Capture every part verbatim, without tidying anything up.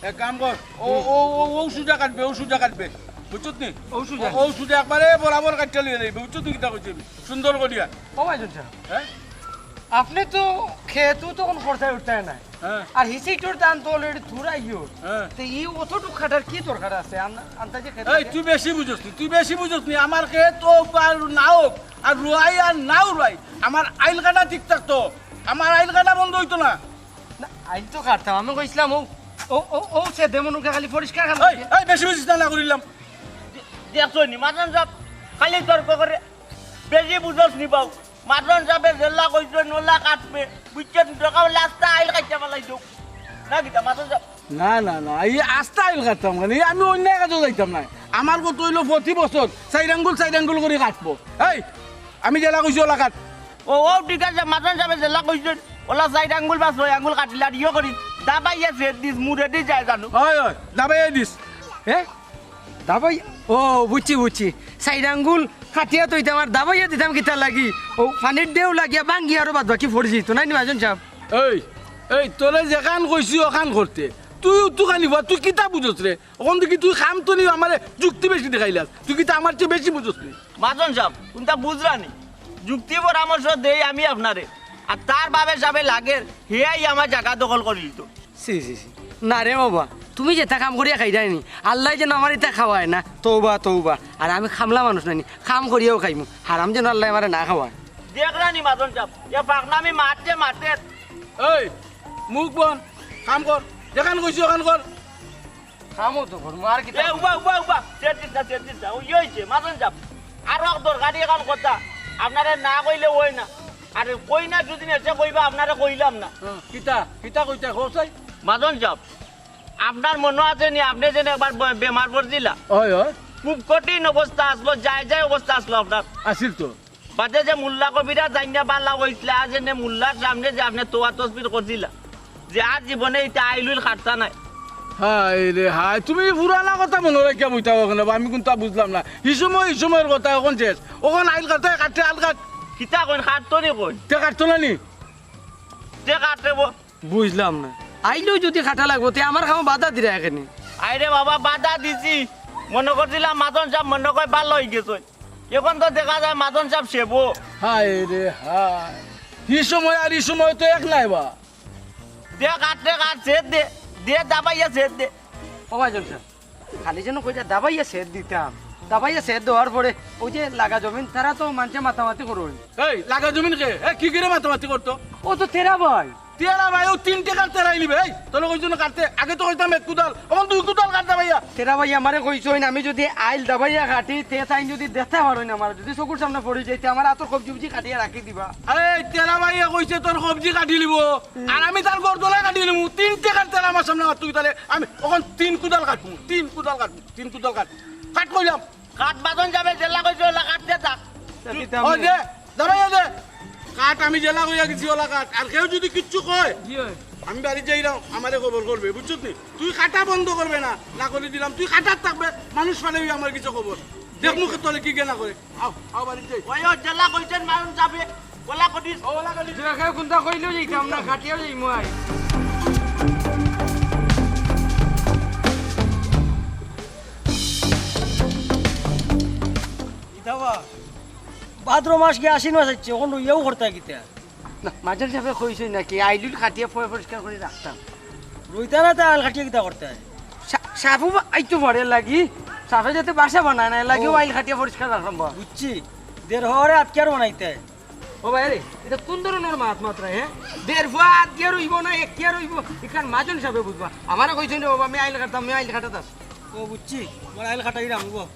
এক কাম কর, ও ও ও ও সুজা কাটবে, ও সুজা কাটবে, বুঝছত নি? ও সুজা? ও সুজা একবারে বরাবর কাটিয়া লইয়া যাইবে, বুঝছত নি? কিতা কইছি আমি সুন্দর করিয়া। ও ভাই, শুনছেন? হ্যাঁ, আপনি তো খেতও তখন খরচায় উঠতায় নাই। হ্যাঁ। আর হিসিটোর দাম তো already থুড়া ইয়ে। হ্যাঁ। তো এই অতটুক খাটার কি দরকার আছে? আন-, আন্দাজে খেতে এই, লাগে। তুই বেশি বুঝছ নি, তুই বেশি বুঝছ নি। আমার খেত হোক আর না হোক, আর রুয়াই আর নাও রুয়াই, আমার আইল কাটা ঠিক থাকতো, আমার আইল কাটা বন্ধ হইতো না। না, আইল তো কাটতাম, আমি কইছিলাম ও, ও, ও, ও সে দেমনুকে খালি পরিষ্কার খান এই, এই, বেশি বেশি না, না করিলাম। দেখছো নি, মাজন সাব খালি তর্ক করে, বেশি বুঝছ নি বাউ। মাজন সাবে যেলা কইছইন ওলা কাটবে, বুঝছইন? দরকার অইলে আস্তা আইল কাটিয়া ফালাই দেও। না কিতা, মাজন সাব? না, না, না, এই আস্তা আইল কাটতাম কেনে? এই আমি অন্য কাজও যাইতাম না। আমার কথা অইলো প্রতি বছর চাইর আঙ্গুল, চাইর আঙ্গুল করি কাটবো। এই, আমি যেলা কইছি ওলা কাট। ও, ও, ঠিক আছে, মাজন সাবে যেলা কইছইন, ওলা চাইর আঙ্গুল বা ছয় আঙ্গুল কাটিলে আর ইয়ে করি, দাবাইয়া ছেদ দিস, মুড়েদি যায় জানো। হয়, হয়, দাবাইয়া দিস। হ্যাঁ? দাবাই, ও, বুঝছি, বুঝছি। চাইর আঙ্গুল কাটিয়া তো ইতা আমার দাবাইয়া দিতাম কিতা লাগি? ও, পানির ঢেউ লাগিয়া ভাঙ্গি আরো বাদ বাকি পড়ি যাইতো, নায় নি মাজন সাব? এই, এই, তোরে যেখান কইছি ওখান করতে। তুই, তুই খালি বা, তুই কিতা বুঝছ রে? ওখান থেকে তুই কাম তো নি আমারে যুক্তি বেশি দেখাইলাস। তুই কিতা আমার চেয়ে বেশি বুঝছ নি? মাজন সাব, কুনটা বুঝরা নি? যুক্তি পরামর্শ দেই আমি আপনারে। আর তার বাবে সাবে লাগের, হিয়াই আমার জাগা দখল করিলিতো। ছি, ছি, ছি। না রে বাবা, তুমি যেতা কাম করিয়া খাইরায় নি, আল্লায় যেন আমারে ইতা খাওয়ায় না। তওবা, তওবা। আর আমি কামলা মানুষ নায় নি, কাম করিয়াউ খাইমু। হারাম যেন আল্লায় আমারে না খাওয়ায়। দেখরা নি মাজন সাব, এ পাকনামি মারতে মারতে। এই, মুখ বন্ধ, কাম কর। যেখান কইছি ওখান কর। কামও তো করমু, আর কিতা? এ, উবা, উবা, উবা। ছেদ দিস না, ছেদ দিস না। ওই অইছে, মাজন সাব। আরো দরকারি এখান কথা। আপনারে না কইলে অয় না। আর কই না যদি এসে কইবা, আপনারে কইলাম না। হ্যাঁ, কিতা? কিতা কইতা কও চাই? মাজন সাব, আপনার মনো আছে নি, আপনে যেন একবার বে-, বেমার পড়ছিলা? অয়, অয়। খুব কঠিন অবস্থা আছলো, যায় যায় অবস্থা আছলো আপনার। আছিল তো। বাদে যে মোল্লা কবিরাজ আইনা বালা অইছলা, আজ এনে মোল্লার সামনে যে আপনে তোয়া তসবির করছিলা, যে আর জীবনে ইতা আইল উইল কাটতা নায়। হায় রে হায়, তুমি পুরানা কথা মনো রাখিয়া বইতা অখানো বা, আমি কুনতা বুঝলাম না। হি সময়, হি সময়র কথা, অখন শেষ। অখন আইল কাটতে, কাটতে আইল কাট। কিতা কইন, কাটতো নি কইন? তে কাটতো না নি? তে কাটতে ব- বুঝলাম না। আইলেও যদি কাটা লাগবো, তে আমার কামো বাধা দিরা কেনে? আরে বাবা, বাধা দিছি। মনো করছিলাম মাজন সাব মনো কয় বালা অইগেছইন। অখন তো দেখা যায় মাজন সাব সেবো। হায় রে হায়। হি সময় আর হি সময় তো এক নায় বা। দে কাট, দে কাট, ছেদ দে। দে দাবাইয়া ছেদ দে। ও ভাই জনসন, খালি যেন কইতা দাবাইয়া ছেদ দিতাম। দাবাইয়া ছেদ দেওয়ার পরে ওই যে লাগা জমিন, তারা তো মানষে মাতামাতি করইন। এই, লাগা জমিন কে? এ, কি করে মাতামাতি করতো? ও তো তেরা ভাই। তেরা ভাই, ও তিন টেকার তেরা আইলি ভাই। তোরে কইছো না কাটতে, আগে তো কইতাম এক কুদাল, অখন দুই কুদাল কাটতা ভাইয়া। তেরা ভাই আমারে কইছইন, আমি যদি আইল দাবাইয়া কাটি, তে তাইন যদি দেখতা পারইন আমারে, যদি চকুর সামনে পড়ি যাইতে, আমার আতর কবজি উবজি কাটিয়া রাখি দিবা। এই, তেরা ভাইয়া কইছে তোর কবজি কাটি লিবো, আর আমি তার গর্দনা কাটি লিমু। তিন টেকার তেরা আমার সামনে মাততো কিতারে? আমি অখন তিন কুদাল কাটমু, তিন কুদাল কাটমু, তিন কুদাল কাট। কাট কইলাম। কাট মাজন সাবে যেলা কইছে ওলা কাট দে থাক। তা কিতা ওই আমি যে, দাঁড়াইয়া দে। কাট আমি যেলা কইয়া গেছি ওলা কাট। আর কেউ যদি কিচ্ছু কয়, জি অয়। আমি বাড়িত যাইরাম, আমারে খবর করবে, বুঝছত নি? তুই কাটা বন্ধ করবে না, না করে দিলাম। তুই কাটাত থাকবে, মানুষ ফালাইবি আমার কিছু খবর। দেখমু কে তলে কি গেলা করে। আও, আও বাড়িত যাই। ওই ও যেলা কইছইন মাজন সাবে, ওলা করিস। ও, ওলা করিস। যে কেউ কুনতা কইলেও যাইতাম না, কাটিয়াও যাইমু আই। ইতা বা, ভাদ্র মাস গিয়া আশ্বিন মাস আইছে, অখন রুইয়াও করতা কিতা? না, মাজন সাবে কইছইন নাকি, আইল উইল কাটিয়া পয় পরিষ্কার করি রাখতাম। রুইতা না, তা আইল কাটিয়া কিতা করতা? সা-, সাপও বা-, আইতো পারে লাগি, সাপে যাতে বাসা বানায় না, এর লাগি ও। আইল কাটিয়া পরিষ্কার রাখতাম বা। বুঝছি, দের হওয়ারে আতকিয়ার বানাইতে। ও ভাই রে, ইতা কুন ধরনর মাত মাতরা, হে? দের ফুয়া আতকিয়ার অইবো না, এক কিয়ার অইবো, ইখান মাজন সাবে বুঝবা। আমারে কইছইন রে বাবা, আমি আইল কাটতাম, আমি আইল কাটাত আছি। ও বুঝছি, তোমার আইল কাটাই রাখবো।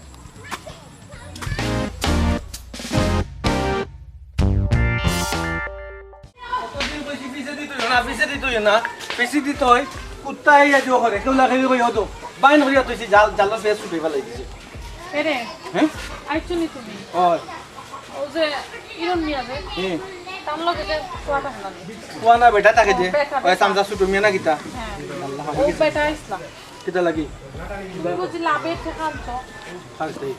কতদিন কইছি পিছে দিতে অইবো না, পিছে দিতে অইবো না, পিছে দিতে অয়। কুত্তা এই আজ করে, কেউ লাগাইবে কই হতো। বাইন করিয়া তুই জাল, জালর ফেস ছুটে ফেলাই দিছে। এরে, হ্যাঁ? আইছো নি তুমি? অয়। ও যে ইরন মিয়া যে, হুম। তার লগে যে কুয়াটা হলাম। কুয়া না বেটা তাকে যে, ও, বেটা, ওই বেটা। সামজা ছুটু মিয়া না কিতা? হ্যাঁ। আল্লাহ ও হাফেজ। বেটা ইসলাম। কিতা লাগি? তুমি বুঝি লাভের ঠেকা আনছো? ফার্স্ট এই।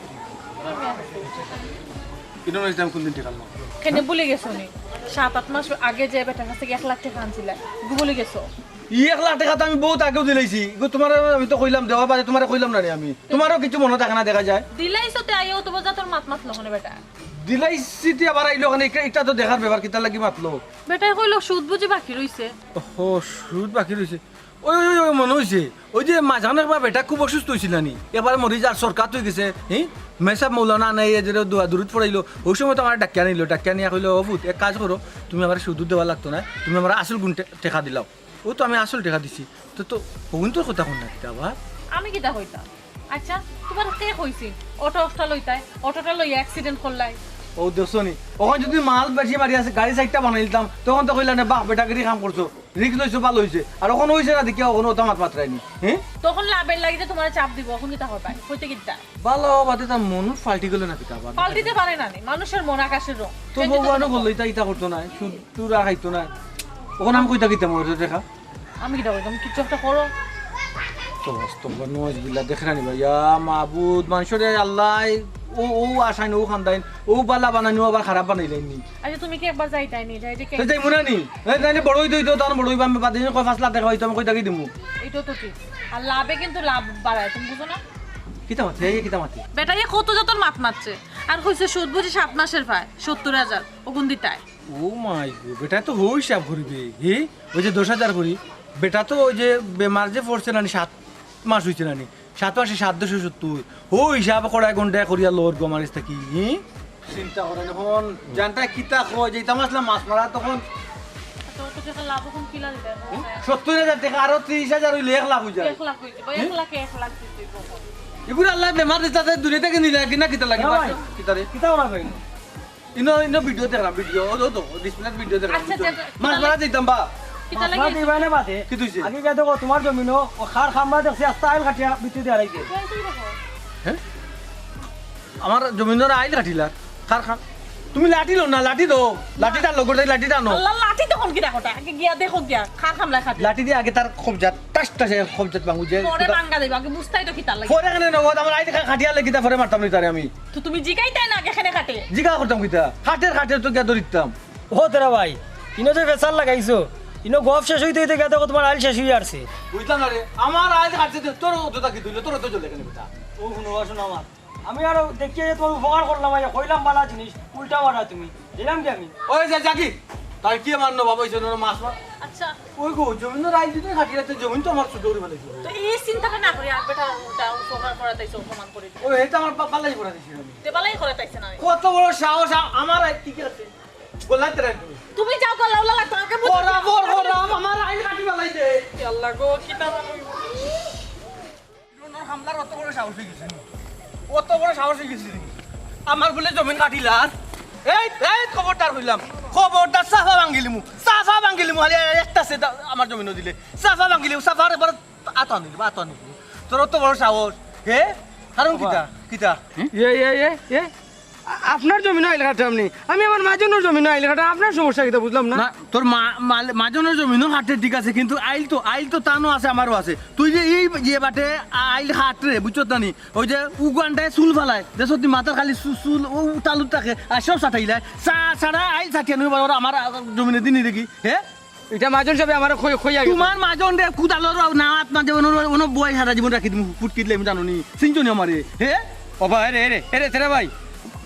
ইরন ইসলাম কোন দিন ঠেকালো? কেনে ভুলি গেছো নি? সাত আট মাস আগে যে বেটার কাছ থেকে এক লাখ টেকা আনছিলে, ভুলি গেছো? ই এক লাখ টেকা তো আমি বউত আগেউ দিলাইছি। ইগু তুমারে আমি তো কইলাম, দেওয়ার বাদে তুমারে কইলাম না নি আমি? তুমারও কিছু মনো থাকে না দেখা যায়। দিলাইছো তে আইও তো বোঝা তোর মাত মাতলো কেনে বেটা। দিলাইছি তে আবার আইলো কেনে, ইটা, ইটা তো দেখার ব্যাপার, কিতার লাগি মাতলো? বেটায় কইলো সুদ বুঝি বাকি রইছে। ও, সুদ বাকি রইছে। ওই, ওই, ওই, মনো অইছে। ওই যে মাঝখানো একবার বেটা খুব অসুস্থ অইছিল না নি? একবার মরি যার সরকার অইগেছে, হি? মেসাব মৌলানা আনাইয়া যে দোয়া দুরুদ পড়াইলো, ওই সময় তো আমারে ডাকিয়া আনিলো, ডাকিয়া আনিয়া কইলো, "ও পুত, এক কাজ করো, তুমি আমারে সুদ দেওয়া লাগতো না, তুমি আমারে আসল গুন টে-, টেকা দিলাও।" ও তো আমি আসল টেকা দিছি। তো, তো, অগুন তোর কথা কন না কিতা আবার? আমি কিতা কইতাম? আচ্ছা, তুমারে কে কইছিল অটো একটা লইতায়? অটোটা লইয়া accident করলায়। ও দেখছো নি? অখন যদি মাল বেশি বাড়ি আছে, গাড়ি চাইরটা বানাই দিতাম, তখন তো কইলা না, "বাহ, বেটাগিরি কাম করছো, risk লইছো, ভালা অইছে।" আর অখন অইছে না দেখিয়া অখন অতা মাত মাতরায় নি। হে? তখন লাভর লাগি যে তুমারে চাপ দিবো, অখন কিতা করবায়? কইতে কিতা? ভালা অবাদে তার মন পাল্টি গেল না কিতা আবার? পাল্টিতে পারে না নি, মানুষর মন আকাশের রং। তো change বউ তো আনো করতে করলো, ইতা, ইতা করতো না, সুদ টুরা খাইতো না। অখন আমি কইতা কিতা মরে দেখা? আমি কিতা কইতাম? কিচ্ছু একটা করো। তো আস্তাগফিরুল্লাহ, নাউজুবিল্লাহ, দেখরা নি ভাই, ইয়া মাবুদ, মানষরে আল্লায় ও, ও আশাইন, ও খান্দাইন, ও ভালা বানাইন, ও আবার খারাপ বানাইলাইন নি। আচ্ছা, তুমি কি একবার যাইতায় নি? যাই যে কে তো যাইমু না নি? এই যাইলে বড় অইতো অইতো, তখন বড় অইবা, আমি বাদে দিন কয় পাঁচ লাখ টেকা অইতো, আমি কইতা কি দিমু? ইটা তো ঠিক। আর লাভে কিন্তু লাভ বাড়ায়, তুমি বুঝো না? কিতা মাতে, এই কিতা মাতে? বেটায় কত যতর মাত মাতছে। আর কইছে সুদ বুঝি সাত মাসের পায়, সত্তর হাজার, অগুন দিতায়। ও মাই গো, বেটায় তো হউ হিসাব করি বে। হে? ওই যে দশ হাজার করি, বেটা তো ওই যে বেমার যে পড়ছে না নি, সাত মাস অইছে না নি, সাত মাসে সাত দশে সত্তর, হউ হিসাব করায় গন্ডায় করিয়া লওর গো আমার কাছ থাকি, হি? চিন্তা করেন অখন, জানটা কিতা কয় যে ইতা মাসলা মাছ মারা তখন আচ্ছা, অত টেকা লাভ অখন কিলা দিতায়? হুম? সত্তর হাজার টেকা আরো ত্রিশ হাজার অইলে এক লাখ অই যায়। এক লাখ অই যায়, এক লাখে এক লাখ দিতে অইবো। ইগুরে আল্লায় বেমার দিতা দূরে থাকি নিলা কিনা কিতা লাগি? হ্যাঁ ভাই। কিতা রে? কিতা করা ভাই? ইনো, ইনো video দেখলাম, video, ও, ও তো, display video দেখলাম, আচ্ছা, বুঝছো? আচ্ছা, মাছ মারা দিতাম বা। কিতা মাছ লাগি? মারা দিবা না বাদে। কি তুইছে? আগে গিয়া দেখো, তুমার জমিনো, ও খার খামলা দেখছি, আস্তা আইল কাটিয়া ভিতরে দিয়া রাখছে। হ্যাঁ? আমার জমিনর আইল কাটিলার? খার খাম-, তুমি লাঠি লও না, লাঠি লও। লাঠিটা লও, গোটাই লাঠিটা আনো। আল্লাহ, লাঠি তখন কিতা কথা? আগে গিয়া দেখো গিয়া, খার খামলা খাটি। লাঠি দিয়া আগে তার কবজাত, টাস টাসে কবজাত ভাঙু যে। পরে ভাঙ্গা দিবা, আগে বুঝতাই তো কিতা লাগে। পরে কেনে নগদ, আমার আইল খা-, কাটিয়া লাগি তা পরে মারতাম নি তারে আমি। তো তুমি জিগাইতায় না আগে কেনে কাটে? জিগা করতাম কিতা? কাটের, কাটের তো গিয়া ধরিতাম। ও তেরা ভাই, ইনো যে ফেসাল লাগাইছো, ইনো গফ শেষ অইতে অইতে গিয়া দেখো তুমার আইল শেষ অইয়া আরছে। বুঝলাম না রে, আমার আইল কাটছে যে তোর অতটা কি তুইলে, তোর অত জ্বলে কেনে বেটা? ও হুনো, হুনো আমার। আমি আরো দেখিয়া যে তুমার উপকার করলাম, আইয়া কইলাম ভালা জিনিস, উল্টা মারা তুমি। দিলাম কি আমি? ওই যে জাকি, তাই কি আমার নবাব অইছে, নর মাছ মার। আচ্ছা। ওই গো, জমিনর আইল যদি কাটিয়া রাখতে, জমিন তো আমার ছোট করি ফেলাইছে। তো এই চিন্তাটা না করি, আর বেটা উল্টা উপকার করাত আইছো, অপমান করি। ওই, এটা আমার বা-, বালাই করা দিছি আমি। তে বালাই করাত আইছে না। কত বড় সাহস, আ-, আমার আইল ঠিক আছে। গোলাতে রাখবি। তুমি যাও, গলা উলা লাগতো, আমাকে বুঝো। ওরা বড়, ওরা আমার আইল কাটি বালাই দে। এ আল্লাহ গো, কিতা বানাইবো? ইরনর হামলার অত বড় সাহস অই গেছে নি? অত বড় সাহস অই গেছে নি? আমার বুলে জমিন কাটিলার? এই, এই, খবরদার কইলাম। খবরদার, সাফা ভাঙ্গিলিমু। সাফা ভাঙ্গিলিমু। খালি একটা সেটা আমার জমিনও দিলে। সাফা ভাঙ্গিলিমু, সাফার এবার আতো আনিলিমু, আতো আনিলিমু। তোর অত বড় সাহস, হে? কারণ বাবা। কিতা? কিতা? এ, এ, এ, এ, আ-, আপনার জমিনো আইল কাটরাম নি? আমি আমার মাজনর জমিনো আইল কাটরাম, আপনার সমস্যা কিতা বুঝলাম না। না, তোর মা-, মাল-, মাজনর জমিনো কাটে ঠিক আছে, কিন্তু আইল তো, আইল তো তানও আছে, আমারও আছে। তুই যে এই যে বাটে আইল কাটরে, বুঝছত না নি? ওই যে উগান্ডায় চুল ফালায়, দেখছত নি মাথার খালি চু-, চুল ও তালুত থাকে, আর সব সাটাইলায়। সা-, সারা আইল সাটিয়া নই, ওরা আমার, আ, জমিনে দিনি দেখি, হে? ইটা মাজন সাবে আমারে কই-, কইয়া গেছে। তুমার মাজনরে কুদালর না আত মাঝে অনো, অনো বয় সারা জীবন রাখি দিমু, ফুটকিত লাইমু জানো নি? চিনছো নি আমারে? হে? ও ভাই, এরে, এরে, এরে, তেরা ভাই।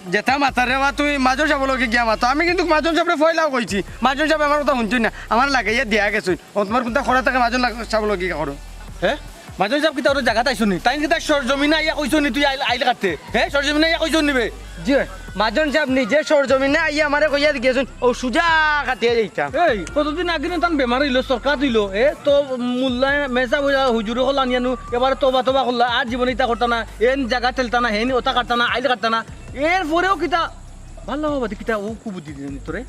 যেতা মাতার রে বা, তুমি মাজন সাবর লগে গিয়া মাতো। আমি কিন্তু মাজন সাবরে ফয়লাও কইছি। মাজন সাবে আমার কথা হুনছইন না। আমারে লাগাইয়া দিয়া গেছইন। ও তুমার কুনতা করা থাকে মাজন লাগ-, সাবর লগে গিয়া করো। হে? মাজন সাব কিতা অউ জাগাত আইছইন নি? তাইন কিতা সরজমিনে আইয়া কইছইন নি তুই আইল, আইল কাটতে? হে? সরজমিনে আইয়া কইছইন নি বে? জি ভাই, মাজন সাব নিজে সরজমিনে আইয়া আমারে কইয়া গেছইন, অউ সুজা কাটিয়া যাইতাম। এই, কতদিন আগে না তান বেমার অইলো, সরকার অইলো, এ তো মোল্লায় মেসাব অইয়া হুজুরে কইলা নিয়ানু, এবারে তওবা তওবা করলা, আর জীবনে ইতা করতা না, এন জাগা ঠেলতা না, হেন অতা কাটতা না, আইল কাটতা না, এর পরেও কিতা, ভালা বাবা, কিতা অউ কুবুদ্ধি দিছইন নি তোরে?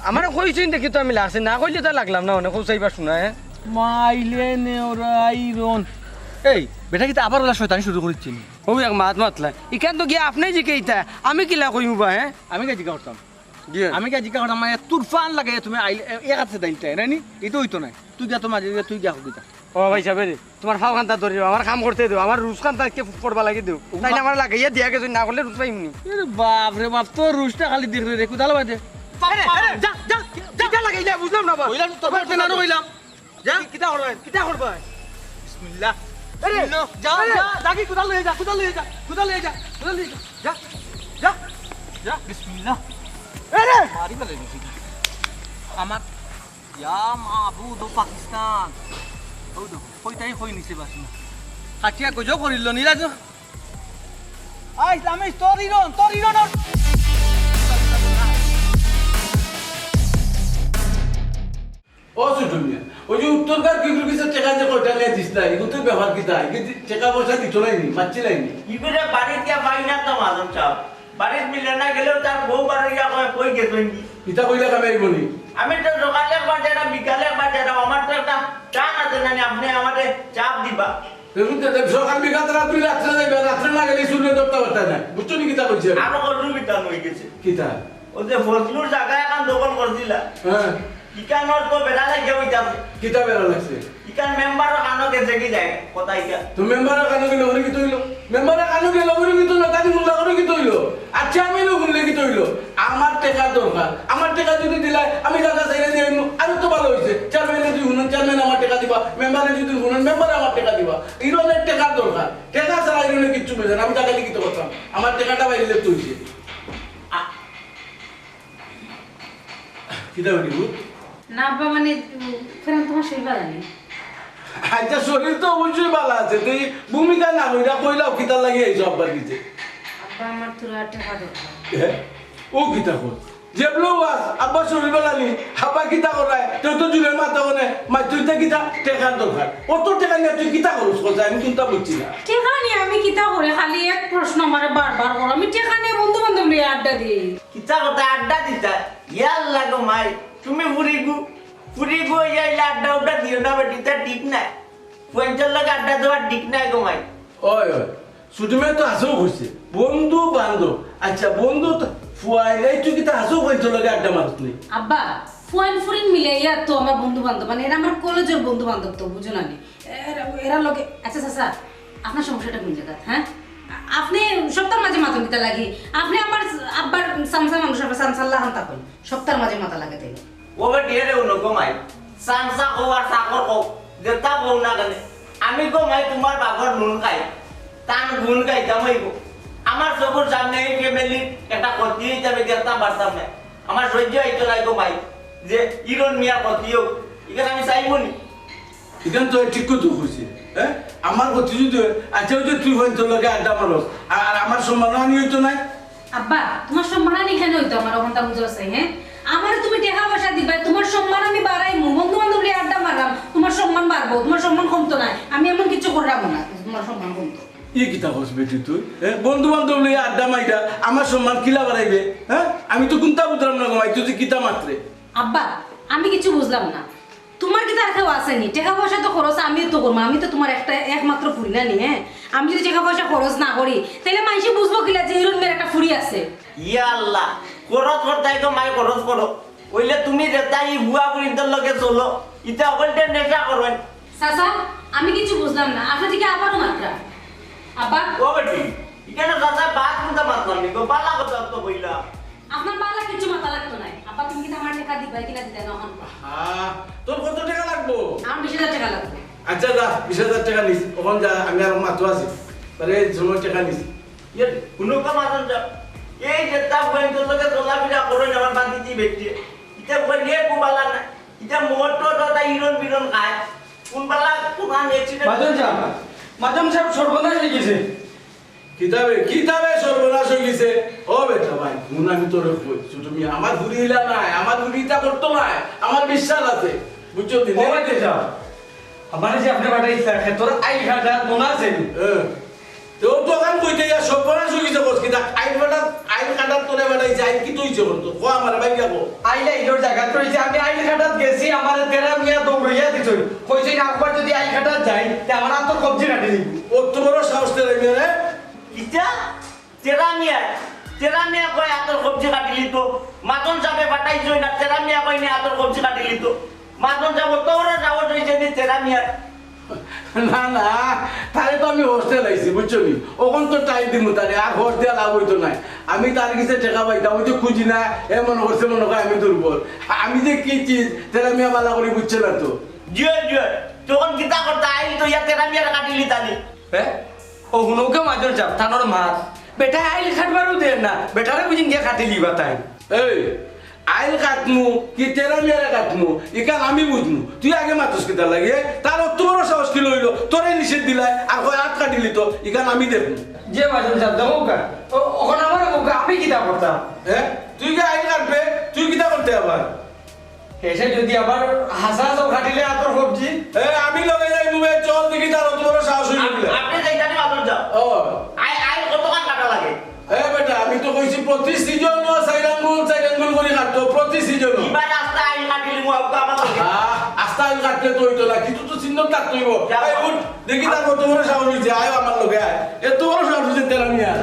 আমারে কইছইন দেখি তো আমি লাগছে, না কইলে তো লাগলাম না, অনেক কৌসাইবা শুনা, হে? মাইলে নেওরা আইরন। এই, বেটা কিতা আবার অলা শয়তানি শুরু করিছে নি? অউ এক মাত মাতলা। ইখান তো গিয়া আপনে জিকাইতা, আমি কিলা কইমু বা, হে? আমি কিয়া জিকা করতাম? জি। আমি কিয়া জিকা করতাম, মানে, তুরফান লাগে, তুমি আইলে, এ-, এক আতে দাইলতা, না নি? ইতা অইতো নায়। তুই গিয়া তো মাঝে গিয়া, তুই গিয়া কইতা। ও ভাই সাব রে, তুমার ফাও খান্তা ধরিও, আমার কাম করতে দেও, আমার রুজ খান্তা কে ফোরবা লাগি দেও। তাইন আমারে লাগাইয়া দিয়া গেছইন, না করলে রুজ পাইমু নি। এরে বাপ রে বাপ, তোর রুজটা খালি দেখরে রে, কুদাল বাদে। আরে, আরে, যা, যা, যা, যা লাগাইলে, বুঝলাম না বা। কইলাম তো, তোর না কইলাম। যা। কি-, কিতা করবায়? কিতা করবায়? বিসমিল্লাহ। আরে, বিসমিল্লাহ। যা, আরে, যা। যাগি, কুদাল লইয়া যা, কুদাল লইয়া যা, কুদাল লইয়া যা, কুদাল লইয়া যা। যা, যা, যা। বিসমিল্লাহ। আরে। মারি ফেলে দিছি। আমার, ইয়া মাবুদ, ও পাকিস্তান। ও দেখো, কইতাই কই নিছে বাসি। কাটিয়া গজো করিল নি রাজু। আইস, আমি তোর ইরন, তোর ইরন ওর। ও ছোট মিয়া, ওই যে উত্তরকার কিগুর কাছে টেকা যে কয়টা নিয়া দিস না, এগুর তো ব্যাপার কিতা? এগুর দি-, টেকা পয়সা দিত নাইনি, মারছিল নাইনি। ইগুরে বাড়িত গিয়া পাই না তো মাজন সাব। বাড়িত মিলে না গেলেও তার বউ বাড়ি গিয়া কয়, "কই গেছইন কি?" ইতা কইলে কামে আইব নি? আমি তো সকালে একবার যাইরাম, বিকালে একবার যাইরাম, আমার তো একটা টান আছে না নি, আপনে আমারে চাপ দিবা। দেখুন তো, দেখ, সকাল বিকাল তারা তুই রাত্রে যাইবে, রাত্রে না গেলে চুলে ধরতে পারতে না। বুঝছো নি কিতা কইছে? আরো কত বিতান হয়ে গেছে। কিতা? ও যে ফজলুর জাগা এখান দখল করছিলা। হ্যাঁ। ইখানর তো বেড়া লাগিয়া অইতাছে। কিতা বেড়া লাগছে? ইখান মেম্বারর কানো গেছে কি যায়? কথা ইখান। তো মেম্বারর কানো গেলে ওরে কিতা অইলো? মেম্বারর কানো গেলে ওরে কিতা অইলো? তাকে মুল্লা করে কিতা অইলো? আর চেয়ারম্যানও শুনলে কিতা অইলো? আমার টেকার দরকার। আমার টেকা যদি দিলাই, আমি জাগা ছাড়ি দিয়া আইমু, আরো তো ভালা অইছে। চেয়ারম্যানে যদি শুনইন, চেয়ারম্যানে আমার টেকা দিবা। মেম্বারে যদি শুনইন, মেম্বারে আমার টেকা দিবা। ইরনের টেকার দরকার। টেকা ছাড়া ইরনে কিচ্ছু বুঝে না। আমি জাগা লিখিত করতাম। আমার টেকাটা বাইরে তো অইছে। আ-, কিতা অইলো? না আব্বা, মানে, উম, ফেরান তোমার শরীর ভালা নি? আচ্ছা, শরীর তো অবশ্যই ভালা আছে। তুই ভূমিকা না কইরা কইলাও কিতার লাগি আইছো আব্বার কাছে? আব্বা, আমার থুড়া টেকা দরকার। হ্যাঁ? ও কিতা কর? যে বলো আস, আব্বার শরীর ভালা নি, আব্বা কিতা করায়? তুই তো জুড়ে মাথা কোনে, মা তুই তো কিতা টেকার দরকার। অত টেকা নিয়া তুই কিতা করস? কথা আমি চিন্তা বুঝছি না। টেকা নিয়া আমি কিতা করে? খালি এক প্রশ্ন আমারে বারবার করো। আমি টেকা নিয়া বন্ধু বান্ধব লইয়া আড্ডা দিই। কিতা কথা আড্ডা দিতা? ইয়াল্লা গো মাই, তুমি ফুরিগু, ফুরিগু অইয়া ইলা আড্ডা উড্ডা দিও না বেটি, ইতা ঠিক নায়। ফুয়াইন্তর লগে আড্ডা দেওয়া ঠিক নায় গো মাই। ওই, ওই, ছুটি মেয়ে তো হাছাউ কইছে, বন্ধু বান্ধব। আচ্ছা, বন্ধু তো ফুয়াইন, এই তুই কিতা হাছাউ ফুয়াইন্তর লগে আড্ডা মারস নি? আব্বা, ফুয়াইন ফুরিন মিলাইয়া তো আমার বন্ধু বান্ধব, মানে এরা আমার কলেজর বন্ধু বান্ধব তো, বুঝো না নি? এরা, এরা লগে, আচ্ছা চাচা, আপনার সমস্যাটা কোন জাগাত, হ্যাঁ? আ-, আপনে সপ্তাহর মাঝে মাতইন কিতা লাগি? আপনে আমার আব্বার চামচা মানুষ, আবার চামচাল্লা হান্তা কইন। সপ্তাহর মাঝে মাতা লাগে তাই। ও বেটি, এরে উনো কমাই। চামচা কও আর চাকর কও, যেতা কও না কেনে। আমি কমাই তোমার বাপর নুন খাই, তান গুণ গাইতাম অইব। আমার চকুর সামনে এই ফ্যামিলির একটা ক্ষতি অইতে আমি দেখতাম পারতাম না। আমার সহ্য অইতো না গো মাই, যে ইরন মিয়ার ক্ষতি হোক, ইখান আমি চাইব নি। ইখান তো ঠিক কথা কইছে, হ্যাঁ? আমার ক্ষতি যদি হয়, আচ্ছা, ওই যে তুই ফুয়াইন্তর লগে আড্ডা মারস, আর, আর আমার সম্মানহানি অইতো নায়। আব্বা, তোমার সম্মানহানি কেনে অইতো আমার অখানতা বুঝো আছে, হ্যাঁ? আমারে তুমি টেকা পয়সা দিবা, তোমার সম্মান আমি বাড়াইমু, বন্ধু বান্ধব লইয়া আড্ডা মাররাম, তোমার সম্মান বাড়বো, তোমার সম্মান কমতো নায়। আমি এমন কিছু কররামও না, তোমার সম্মান কমতো। ই কিতা কস বেটি তুই? হ্যাঁ? বন্ধু বান্ধব লইয়া আড্ডা মাইরা আমার সম্মান কিলা বাড়াইবে? হ্যাঁ? আমি তো কুন্তা বুঝরাম না গো মাই, তুই যে কিতা মাতরে। আব্বা, আমি কিছু বুঝলাম না। তোমার কিতা আর কেউ আছে নি? টেকা পয়সা তো খরচ আমিও তো করমু, আমি তো তোমার একটা একমাত্র ফুরি না নি, হ্যাঁ? আমি যদি টেকা পয়সা খরচ না করি, তাইলে মাইনষে বুঝবো কিলা যে ইরন মিয়ার একটা ফুরি আছে? ইয়া আল্লাহ, খরচ করতায় তো মাই খরচ করো। অইলে তুমি যেতা ই বুয়া ফুরিন্তর লগে চলো, ইতা অকলতে নেশা করইন। চাচা, আমি কিছু বুঝলাম না, আপনে দেখি আবারও মাতরা। আব্বা। ও বেটি, ইখানো চাচা বাদ কুন্তা মাতলাম নি গো, বালা কথা তো কইলাম। আপনার বালা কিছু মাতা লাগতো নায়। আব্বা, তুমি কিতা আমার টেকা দিবায় কিনা দিতায় না অখন? হ্যাঁ, তোর কত টেকা লাগবো? আমার বিশ হাজার টেকা লাগবো। আচ্ছা, যা, বিশ হাজার টেকা নিস, অখন যা, আমি আর মাতো আছি। তাহলে এই সময় টেকা নিস। ইয়ে, হুনো গো মাজন সাব, এই যে তা ফুয়াইন্তর লগে চলাফিরা করইন আমার বান্দিজি বেটিয়ে, ইতা ফুয়াইন একটু বালা না, ইতা মোর তো দাদা ইরন বিরন খায়, কোন বালা কোন accident। মাজন সাব, মাজন সাব সর্বনাশ অই গেছে। কিতাবে, কিতাবে সর্বনাশ অই গেছে। ও বেটা ভাই, হুন আমি তোরে কই, ছোট মিয়া, আমার ফুরি ইলা নায়, আমার ফুরি ইতা করতো নায়, আমার বিশ্বাস আছে, বুঝছো নি? ও মাজন সাব, আমারে যে আপনে পাঠাইছলা, খেতর আইল কাটাত মনো আছে নি? হ্যাঁ। তো তো কাম কইতে ইয়া সর্বনাশ অই গেছে, কস কিতা? আইল কাটাত, আইল কাটাত তোরে পাঠাইছে, আইল কিতা অইছে কর তো? কো আমারে ভাই যাবো। আইল আইলর জাগাত রইছে, আমি আইল কাটাত গেছি, আমারে তেরা মিয়া দৌড়াইয়া দিছইন। কইছইন, "আরেকবার যদি আইল কাটাত যাই, তে আমার আতর কবজি কাটি নিব।" অত বড় সাহস তেরা মিয়া রে? কিতা? তেরা মিয়া? তেরা মিয়া কয় আতর কবজি কাটি নিত? মাজন সাবে পাঠাইছইন না, তেরা মিয়া কয় নি আতর কবজি কাটি নিত? মাজন সাব, অত বড় সাহস অইছে নি তেরা মিয়ার? না, না, তারে তো আমি হোস্টেল আইছি, বুঝছো নি? অখন তো টাইম দিমু তারে, আর হোস্ট দিয়া লাভ অইতো নায়। আমি তার কাছে টেকা পাইতাম, ওই যে খুঁজি না, এ মনে করছে মনে হয় আমি দুর্বল। আমি যে কি চিজ, তেরা মিয়া বালা করি বুঝছে না তো। জুয়ে জুয়ে, তখন কিতা করতা? আইল তো ইয়া তেরা মিয়ার কাটিলি তানি। হ্যাঁ? ও হুনউক্কা মাজন সাব, তানর মাত। বেটা আইল কাটবারও দের না, বেটারে বুঝিন গিয়া কাটিলিবা তাইন। এই, আইল কাটমু কি তেরা মিয়ারে কাটমু, ইখান আমি বুঝমু। তুই আগে মাতস কিতার লাগি, এ? তার অত বড় সাহস কিলা অইলো? তোরে নিষেধ দিলায়, আর কয় আত কাটিলিতো, ইখান আমি দেখমু। যে মাজন সাব, দেখউক্কা, ও, অখন আমারে কউক্কা, আমি কিতা করতাম? হ্যাঁ? তুই কি আইল কাটবে? তুই কিতা করতে আবার? হেষে যুদি আবার হাছা হাছা কাটিলে আতর সবজি। এ, আমি লগে যাইমু বে, চল দেখি তার অত বড় সাহস অইলো কিলা। আপনে যাইতা নি মাজন সাব? ও। আই-, আইল কতখান কাটা লাগে? এ বেটা, আমি তো কইছি প্রতি সিজনো চাইর আঙ্গুল, চাইর আঙ্গুল করি কাটতো, প্রতি সিজনো। ইবার আস্তা আইল কাটিলিমু, আব্বা আমার লগে। আহ, আস্তা আইল কাটলে তো অইতো না, কিছু তো চিহ্ন থাকতে অইবো। যা। এই উঠ, দেখি তার কত বড় সাহস অইছে, আয় আমার লগে আয়। এত বড় সাহস অইছে তেরা মিয়ার।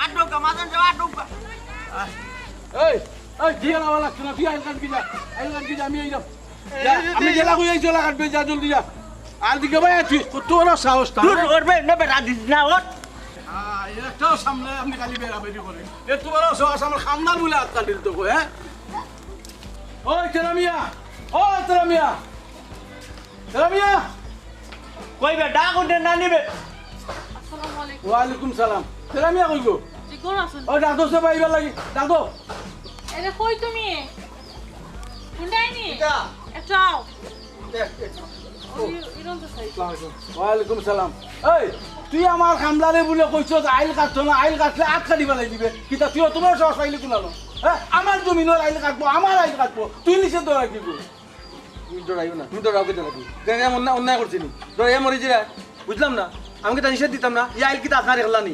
আটকা, মাজন সাব, আটকা। এই, এই, দিয়া নেওয়া লাগতো না, তুই আইল কাটবি যা, আইল কাটবি যা, আমি আইলাম। যা, আমি গেলা কই আইছি, ওলা কাটবে, যা জলদি যা। আর দিকে ভাই, তুই কত বড় সাহস তার? দূর, ওর ভাই, না বেটা, দিস না, ওর। আহ, এর একটাও সামনে আপনি খালি বেড়াবেড়ি করে। এত বড় সাহস, আমার খামদার বলে আটকা দিল তো গো, হ্যাঁ? ওই তেরা মিয়া, ওই তেরা মিয়া। তেরা মিয়া! কই বে, ডাক উঠে না নিবে। আসসালামু আলাইকুম। ওয়ালাইকুম সালাম। তেরা মিয়া কই গো? জি, ঘর আছেন। ও, ডাক দোস্ত ভাই, ইবার লাগি। ডাক দো। এরে কই তুমি? কোনটা আইনি? এটা। এটা আও। দেখ, দেখ। ওই, ইরন তো সাইড। আসসালামু আলাইকুম। ওয়ালাইকুম সালাম। এই, তুই আমার খামলারে বলে কইছস আইল কাটতো না, আইল কাটলে আত কাটি ফালাই দিবে। কিতা তুই অত বড় সাহস পাইলি কোনানো? হ্যাঁ, আমার জমিনর আইল কাটবো, আমার আইল কাটবো। তুই নিষেধ ধরা কি গো? তুমি ডরাইও না, তুমি ডরাও কেন লাগি? কেন এমন অন্যায়, অন্যায় করছি নি? ডরাইয়া মরি যাইরা, বুঝলাম না। আমি কিতা নিষেধ দিতাম না? ইয়া আইল কিতা আপনার একলা নি?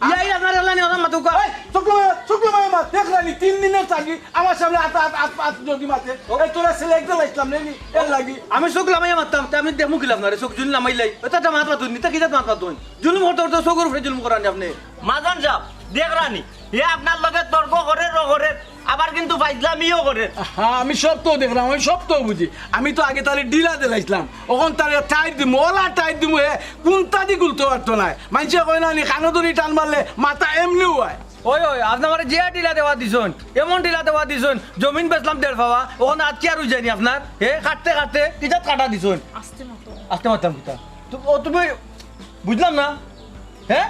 ইয়া আইল আপনার একলা নি, ওরা মাতুকা। এই, চুকলো মাই, চুকলো মাই, মা, দেখলা নি, তিন দিনর থাকি আমার সামনে আত, আত, আত, আত যদি মাতে। ও। এই তোরা ছেলে একদম আসলাম নি, এর লাগি। আমি চোখ লামাইয়া মারতাম, তে আমি দেখমু কিলা আপনারে, চোখ জুলি লামাইলাই। ওটা একটা মাত মাতুন, নিতা কিতা মাত মাতুন? জুলুম করতে করতে চোখর উপরে জুলুম করানি আপনে। মাজন সাব, দেখরা নি, হে আপনার লগে তর্ক করের ও করের, আবার কিন্তু ফাইজলামিও করের। হ্যাঁ, আমি সব তো দেখলাম, আমি সব তো বুঝি। আমি তো আগে তারে ঢিলা দিলাইছিলাম, অখন তারে টাইট দিমু, ওলা টাইট দিমু, হে কুন্তা দি গুলতে পারতো নায়। মাইনষে কয় না নি, কানো ধরি টান মারলে মাথা এমনেউ আয়। ওই, ওই, আপনে আমারে যে ঢিলা দেওয়া দিছইন, এমন ঢিলা দেওয়া দিছইন, জমিন বেচলাম দেড় পাওয়া, অখন আত কি আর অই যায়নি আপনার? হে, কাটতে কাটতে কিজাত কাটা দিছইন। আস্তে মাতো। আস্তে মাততাম কিতা? তু-, ও তুমি বুঝলাম না, হে?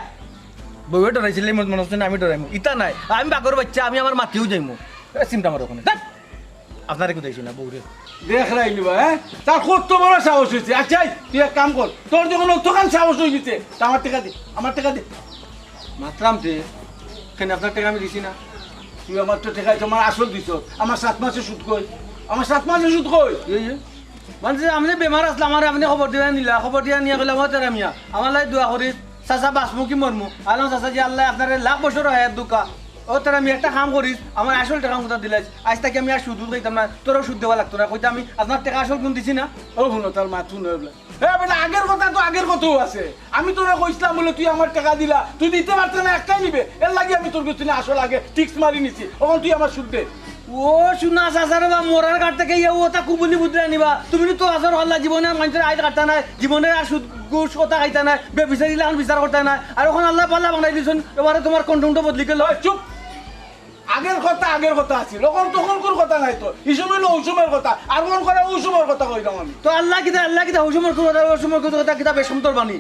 বউয়ে ডরাইছিল, মনে মনে হচ্ছে না আমি ডরাইমু। ইতা নায়, আমি বাঘর বাইচ্চা, আমি আমার মাতিও যাইমু। এ, চিন্তা মারো ওখানে। ধ্যাৎ! আপনারে কুদাইছি না, বউরে। দেখরায় নি বা, হ্যাঁ? তার কত বড় সাহস অইছে। আচ্ছা, এই, তুই এক কাম কর, তোর যখন অতখান সাহস অই গেছে, তা আমার টেকা দে, আমার টেকা দে। মাতরাম দে, কেনে আপনার টেকা আমি দিছি না? তুই আমার তো টেকা, তুই আমার আসল দিছস, আমার সাত মাসে সুদ কই? আমার সাত মাসে সুদ কই? এই, এই। মানে যে আপনে বেমার আছলা, আমারে আপনে খবর দিয়া নিলা, খবর দিয়া নিয়া কইলা, "ও তেরা মিয়া, আমার লাগি দোয়া করিস, চাচা বাঁচমু কি মরমু?" আলম চাচা জি, আল্লায় আপনারে লাখ বছর হায়াত দেউক্কা। ও তেরা মিয়া, একটা কাম করিস, আমার আসল টেকা মুতা দিলাইস, আইজ থাকি আমি আর সুদ উদ খাইতাম না, তোরও সুদ দেওয়া লাগতো না, কইতা আমি আপনার টেকা আসল গুন দিছি না? ও হুনো, তার মাত হুনো এবলা। এ বেটা, আগের কথা তো আগের কথাউ আছে। আমি তোরে কইছিলাম বলে তুই আমার টেকা দিলা, তুই দিতে পারতে না, একটাই নিবে। এর লাগি আমি তোর গেছে আসল আগে টিক্স মারি নিছি। অখন তুই আমার সুদ দে। ও শুনা চাচা রে বা, মরার ঘাট থেকে ইয়া ওটা কুবুলি বুদরা নিবা। তুমি তো আসল আল্লাহ জীবনে আর মানুষের আইল কাটতা নায়, জীবনে আর সুদ ঘুষ কথা খাইতা নায়, বেবিচারি লাখান বিচার করতা নায়। আর অখন আল্লায় পাল্লা বানাই দিছইন, এবারে তোমার কন্ঠমুন্ঠ বদলি গেল। ওই চুপ। আগের কথা আগের কথা আছিল, অখন তখনকুর কথা নায় তো। ই সময় অইলো অউ সময়র কথা, আর মন করে অউ সময়র কথা কইলাম আমি। তো আল্লায় কিতা, আল্লায় কিতা অউ সময়কুর কথা, অউ সময়কুর কথা কিতা বেশমতর বাণী?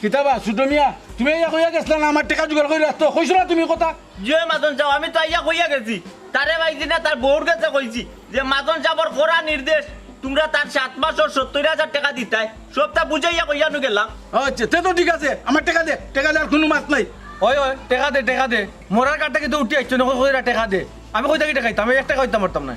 কিতা বা, ছোট মিয়া, তুমি ইয়া কইয়া গেছলা না, আমার টেকা জোগাড় করি রাখতো, কইছো না তুমি কথা? জি অয় মাজন সাব, আমি তো আইয়া কইয়া গেছি। তারে পাইছি না, তার বউর গেছে কইছি যে মাজন সাবর কড়া নির্দেশ, তুমরা তার সাত মাসর সত্তইর হাজার টেকা দিতায়। সবটা বুঝাইয়া কইয়া নু গেলাম। আচ্ছা, তে তো ঠিক আছে, আমার টেকা দে, টেকা দে, আর কুনু মাত নাই। ওই, ওই, টেকা দে, টেকা দে। মরার ঘাট থাকি তো উঠি আইছো, নকল কইরা টেকা দে। আমি কই থাকি টেকা দিতাম? আমি এক টেকা দিতাম পারতাম না।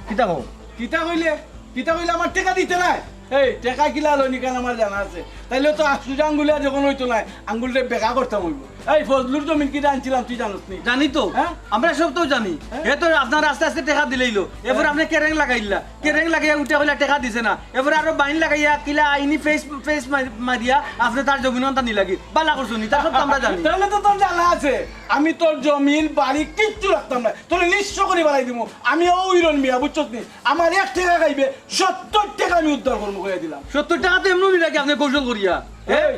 কিতা কও? কিতা কইলে? কিতা কইলে আমার টেকা দিতে নায়? এই, টেকা কিলা লইনি কেন আমার জানা আছে। তাইলে তো আ-, সুজা আঙ্গুলে যখন অইতো নায়, আঙ্গুলটা বেকা করতাম অইবো। এই, ফজলুর জমিন কিতা আনছিলাম তুই জানোস নি? জানি তো। হ্যাঁ? আমরা সব তো জানি। হ্যাঁ? এ তো আপনার আস্তে আস্তে টেকা দিলাইলো। এরপর হ্যাঁ। আপনে কেরেং লাগাইলা। কেরেং লাগাইয়া উঠে কইলা টেকা দিছে না। এরপরে আরো বাইন লাগাইয়া কিলা আইনি ফেস, ফেস মার-, মারিয়া আপনে তার জমিন আনতা নিলাগি। বালা করছো নি, তা সব তো আমরা জানি। তাইলে তো তোর জানা আছে। আমি তোর জমিন, বাড়ি কিচ্ছু রাখতাম না। তোরে নিঃস্ব করি বানাই দিমু। আমি অউ ইরন মিয়া, বুঝছস নি? আমার এক টেকা খাইবে, সত্তইর টেকা আমি উদ্ধার করমু, কইয়া দিলাম। সত্তইর টেকা তো এমনেউ নিলাগি আপনে কৌশল করিয়া। এই,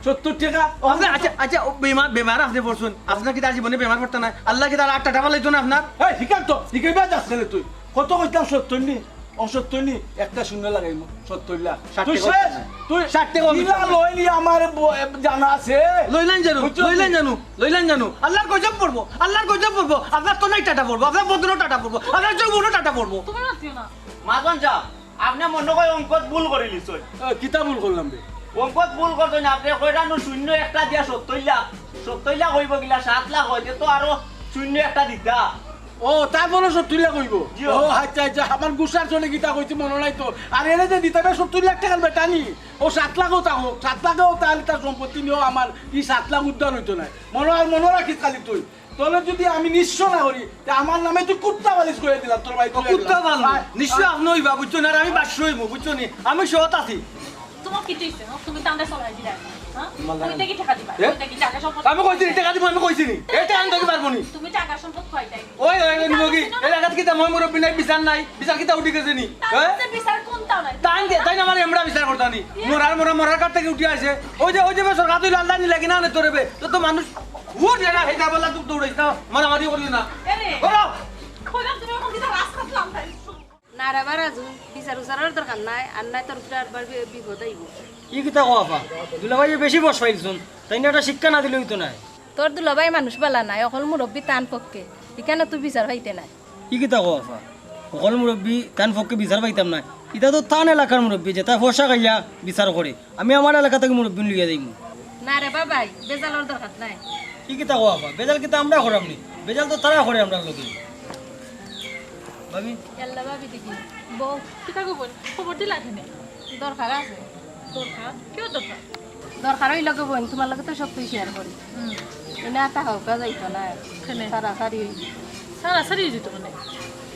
সত্তইর টেকা? আপনে, আচ্ছা, আচ্ছা, ও বেমার, বেমার আপনে পড়ছইন। আপনার কিতা জীবনে বেমার পড়তা নায়? আল্লায় কিতা আর আটটা টাকা লইতো না আপনার? এই, হিকার তো, হিকাইবা যাস কেনে তুই? কত কইতাম সত্তইর নি? ও সত্তইর নি, একটা শূন্য লাগাইমু, সত্তইর লাখ। ষাট তুই টাকা শেষ, না। তুই ষাট টাকা দিলা দিতে হবে। লইলি আমার ব-, জানা আছে। লইলাইন জানু, বুঝছো? লইলাইন জানু, লইলাইন জানু। আল্লাহর গজব পড়বো, আল্লাহর গজব পড়বো, আপনার তো নাই টাটা পড়বো, আপনার বদনও টাটা পড়বো, আপনার যৌবনও টাটা পড়বো। তুমি মাতিও না। মাজন সাব, আপনে মনে কয় অঙ্কত ভুল করিলিছইন। এ, কিতা ভুল করলাম বে? অঙ্কত ভুল করছইন, আপনে কইরা নু শূন্য একটা দিয়া সত্তইর লাখ, সত্তইর লাখ অইবো কিলা, সাত লাখ অইতে তো আরো শূন্য একটা দিতা। ও, তারপরে সত্তইর লাখ অইবো? জি। ও, আচ্ছা, আচ্ছা, আমার গুসার চলে কিতা কইছি মনো নাই তো। আর এরে যে দিতাম সত্তইর লাখ টাকার বেটা নি, ও সাত লাখও থাকো, সাত লাখও তাইলে তার সম্পত্তি নিয়েও আমার ই সাত লাখ উদ্ধার অইতো নায়। মনো আর মনো রাখিস খালি তুই। তোরে যদি আমি নিঃস্ব না করি, তে আমার নামে তুই কুত্তা বালিশ করে দিলাম, তোর ভাই ও, তুই কুত্তা একলা। বালিশ। আয়, নিঃস্ব আয়। আপনে অইবা, বুঝছো না? আর আমি বাদশা অইমু, বুঝছো নি? আমি সৎ আছি। তোমার কিতা অইছে, হ্যাঁ? তুমি তানরে চলাই দিলা, হ্যাঁ? তুমি দেখি টাকা দিবা, এ? তুমি দেখি টাকা সম্পদ আমি কইছি নি, টাকা দিমু, আমি কইছি নি। এই টাকা আমি দেখি পারবো নি। তুমি টাকা সম্পদ কই তাই? ওই, ওই, ওই, নিমগি, এই জাগাত কিতা মই মুরব্বি নাই, বিচার নাই, বিচার কিতা উঠি গেছে নি? তার হ্যাঁ? কাছে বিচার কোনটাও নাই। তাই দে, তাই না আমার এমরা বিচার করতা নি। এ? মরার, মরা, মরার কাঠ থেকে উঠি আইছে। ওই যে, ওই যে বে সরকার তুই লাল দানি লাগি না আনে তোরে বে। তো, তো মানুষ, ও রে না, হেটা বলা তুই দৌড়াইস না, মারামারি করিস না। এ রে। করো। কইলাম তুমি এখন কিতা রাস্তাত লাম তাই? না রে বা রাজু, বিচার উচারর দরকার নাই, আর নাই তোর উপরে আরবার বি-, বিপদ আইবো। ই কিতা কও আফা? দুলাভাইয়ে বেশি বস পাইলছুন, তাইন একটা শিক্ষা না দিলে অইতো নায়। তোর দুলাভাই মানুষ বালা নায়, অকল মুরব্বি তান পক্ষে, ইখানো তুই বিচার পাইতে নায়। ই কিতা কও আফা? হকল মুরব্বি তান পক্ষে বিচার পাইতাম নায়। ইতা তো তান এলাকার মুরব্বি, যেতা ফয়সা খাইয়া বিচার করে। আমি আমার এলাকা থাকি মুরব্বিন লইয়া যাইমু। না রে বাবাই, বেজালর দরকার নাই। ই কিতা কও আফা? বেজাল কিতা আমরা করাম নি? বেজাল তো তারা করে আমরার লগে। ভাবি। ইয়াল্লা ভাবি দেখি। বউ। কিতা গো বইন? খবর দিলা কেনে? দরকার আছে। দরকার? কিয় দরকার? দরকার অইলো গো বইন, তুমার লগে তো সবতাউ share করি। হুম। ইনা থাকা যাইতো না। কেনে? সারাসারি অই যিতো। সারাসারি অই যিতো মানে?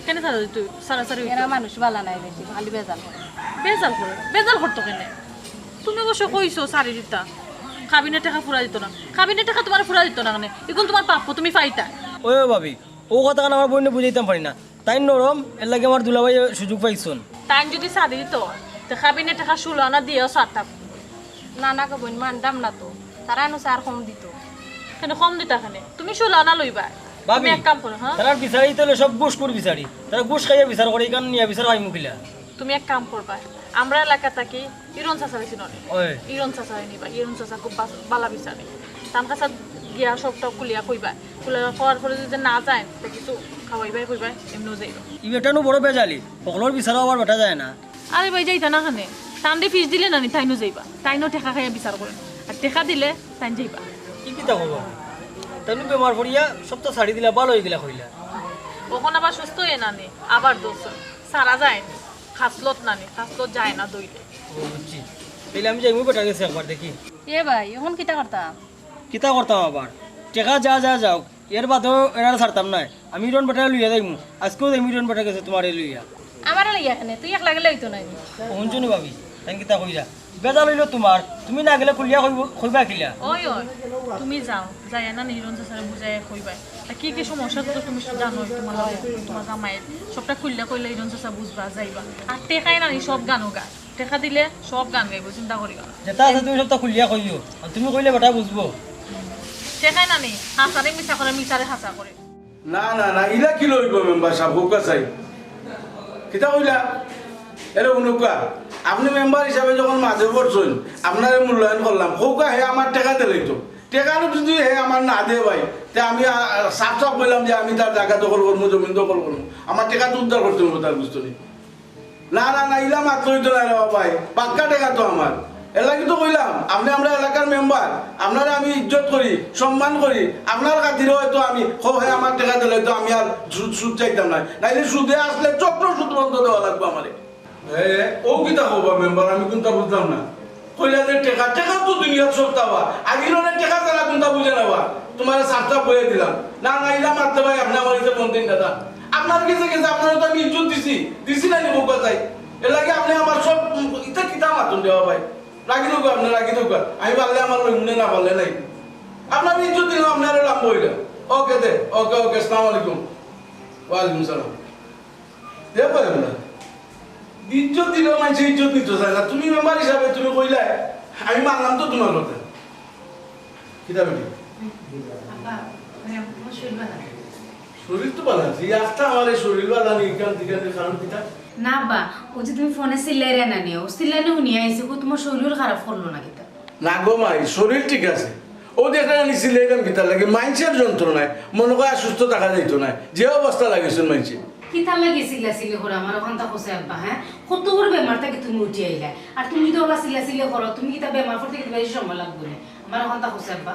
কেনে সারা যিতো? সারাসারি অই যিতো? এরা মানুষ বালা নায় বেশি, খালি বেজাল করে। বেজাল করে? বেজাল করতো কেনে? তুমি অবশ্য কইছো সারি দিতা। কাবিনর টেকা ফুরা দিতো না। কাবিনর টেকা তুমারে ফুরা দিতো না কেনে? ইগুন তুমার প্রাপ্য, তুমি পাইতায়। ওই, ওই ভাবি, অউ কথাখান আমার বইনরে বুঝাইতাম পারি না। তাইন নরম, এরলাগি আমার দুলাভাইয়ে সুযোগ পাইছইন। তাইন যুদি ছাড়ি দিতো, তে কাবিনর টেকা ষোলো আনা দিয়াও ছাড়তাম। না, না গো বইন, মানতাম না তো। তারা নু চার কম দিতো। কেনে কম দিতা কেনে? তুমি ষোলো আনা লইবায়। ভাবি, তুমি এক কাম করো, হ্যাঁ? তারার বিচারি তো অইলো সব ঘুষখুর বিচারি। তারা ঘুষ খাইয়া বিচার করে, ইখান নিয়া বিচার পাইমু কিলা? তুমি এক কাম করবায়, আমরার এলাকা থাকি ইরন চাচারে চিনো নি? ওই। ইরন চাচারে নিবায়, ইরন চাচা খুব বাস-, বালা বিচারি। তান কাছে গিয়া সবটা খুলিয়া কইবায়। খুলিয়া কওয়ার পরে যুদি না যাইন, তে কিছু খাওয়াইবায় কইবায়, এমনেউ যাইবা। ই বেটা নু বড় বেজালি, হকলর বিচারও আবার বেটা যায় না। আরে ভাই, যাইতা না কেনে? তানরে ফিস দিলে না নি, তাইনও যাইবা। তাইনও টেকা খাইয়া বিচার করইন। আর টেকা দিলে তাইন যাইবা। ই কিতা কও বা? তাইন বেমার পড়িয়া সবতা ছাড়ি দিলা, ভালা অইগেলা কইলা। অখন আবার সুস্থ অইয়া না নি, আবার দোষ। ছাড়া যায় নি। খাসলত না নি, খাসলত যায় না দইলে। ও, বুঝছি। তাইলে আমি যাইমু বেটার গেছে একবার দেখি। এ ভাই, অখন কিতা করতাম? কিতা করতাম আবার? টেকা যা, যা যাউক, এর বাদেও এরারে ছাড়তাম নায়। আমি ইরন বেটারে লইয়া যাইমু। আইজকেউ যাইমু ইরন বেটার গেছে তুমারে লইয়া। আমারে লইয়া কেনে? তুই একলা গেলে অইতো নায় নি? ও, হুনছো নি ভাবি? তাইন কিতা কইরা? বেজাল অইলো তুমার। তুমি না গেলে খুলিয়া কইব-, কইবা কিলা? ওই, ওই, তুমি যাও। যাইয়া না নি ইরন চাচারে বুঝাইয়া কইবায়। আর কি কি সমস্যা তো তুমি জানোই, তুমার লগে, তুমার জামাইর। সবটা খুলিয়া কইলে ইরন চাচা বুঝবা, যাইবা। আর টেকায় না নি সব গানও গায়। টেকা দিলে সব গান গাইবো, চিন্তা করিও না। যেতা আছে তুমি সবতা খুলিয়া কইও। আর তুমি কইলে বেটায় বুঝবো। টেকায় না নি, হাছারে মিছা করে, মিছারে হাছা করে। না, না, না, ইলা কিলা অইবো মেম্বার সাব, কউক্কা চাই। কিতা কইলা? এরে হুনউক্কা, আপনে মেম্বার হিসাবে যখন মাঝে পড়ছইন, আপনারে মূল্যায়ন করলাম। কউক্কা হে আমার টেকা দিলাইতো। টেকা যুদি হে আমার না দেয় ভাই, তে আমি, আ, আ, সাফ সাফ কইলাম যে আমি তার জাগা দখল করমু, জমিন দখল করমু। আমার টেকা তো উদ্ধার করতে অইবো তার, বুঝতো নি? না, না, না, ইলা মাতলে অইতো নায় রে বা ভাই। পাক্কা টেকা তো আমার। এরলাগি তো কইলাম, আপনে আমরার এলাকার মেম্বার, আপনারে আমি ইজ্জত করি, সম্মান করি, আপনার খাতিরে অয়তো আমি, কও হে আমার টেকা দিলাইতো আমি আর সুদ, সুদ চাইতাম নায়। নাইলে সুদে আসলে চক্রসূদ বন্ধ দেওয়া লাগবো আমারে। এ, অউ কিতা কও বা মেম্বার, আমি কুনতা বুঝলাম না। কইলা যে টেকা, টেকা তো দুনিয়ার সবতা বা। আর ইরনে টেকা ছাড়া কুনতা বুঝে না বা। তুমারে সাফ সাফ কইয়া দিলাম। না, না, ইলা মাতলে ভাই, আপনে আমার গেছে বন্দিন দাদা। আপনার গেছে গেছে, আপনারে তো আমি ইজ্জত দিছি। দিছি না নি কউক্কা চাই? এরলাগি আপনে আমার সব, উম, ইতা কিতা মাতইন রে বা ভাই? রাখি দেউক্কা, আপনে রাখি দেউক্কা। আমি পারলে আমার লইমু নে, না পারলে নাই। আপনারে ইজ্জত দিলাম, আপনে আরো লাম্বা অইলা। ওকে দে, ওকে, ওকে, আসসালামু আলাইকুম। ওয়ালাইকুম সালাম। দে ভাই, আমরা ইজ্জত দিলেও মানষে ইজ্জত নিতো চায় না। তুমি মেম্বার হিসাবে তুমি কইলায়, আমি মানলাম তো তুমার কথা। কিতা বেটি? আব্বা, মানে, আমার শরীর ভালা না। শরীর তো ভালা আছে। এই আস্তা আমার এই শরীর ভালা নেই, ইখান থেকে কারণ কিতা? না আব্বা, অউ যে তুমি ফোনে চিল্লাইরায় না নি, অউ চিল্লানি হুনিয়া আইছি, কই তুমার শরীর খারাপ করলো না কিতা? না গো মাই, শরীর ঠিক আছে। অউ দেখরায় নি চিল্লাইরাম কিতার লাগি, মাইনষের যন্ত্রণায় মনো কয় আর সুস্থ থাকা যাইতো নায়, যে অবস্থা লাগেছইন মাইনষে। কিতার লাগি চিল্লাচিল্লি করো আমার অখানতা কওছাই আব্বা, হে? কত বড় বেমার থাকি তুমি উঠি আইলায়, আর তুমি তো অলা চিল্লাচিল্লি করো, তুমি কিতা বেমার পড়তে কিতা বেশি সময় লাগবো নি? আমার অখানতা কওছাই আব্বা।